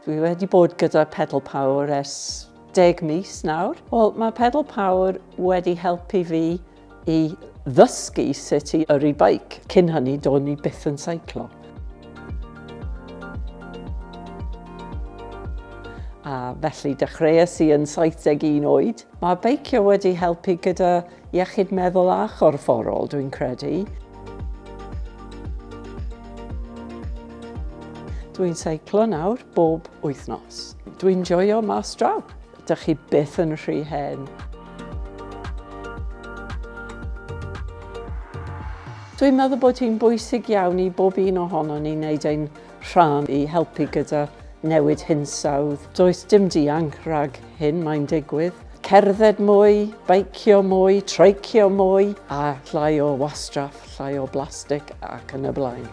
Dwi wedi bod gyda Pedal Power ers 10 mis nawr. Wel, mae Pedal Power wedi helpu fi i ddysgu sut i yrru beic. Cyn hynny, do'n i byth yn seiclo. A felly dechreuais i yn 71 oed. Mae beicio wedi helpu gyda iechyd meddwl a chorfforol, dwi'n credu. Dwi'n seiclo nawr bob wythnos. Dwi'n joio mas draw. Dych chi byth yn rhy hen. Dwi'n meddwl bod hi'n bwysig iawn i bob un ohono ni wneud ein rhan i helpu gyda newid hinsawdd. Does dim dianc rhag hyn, mae'n digwydd. Cerdded mwy, beicio mwy, treicio mwy, a llai o wastraff, llai o blastig ac yn y blaen.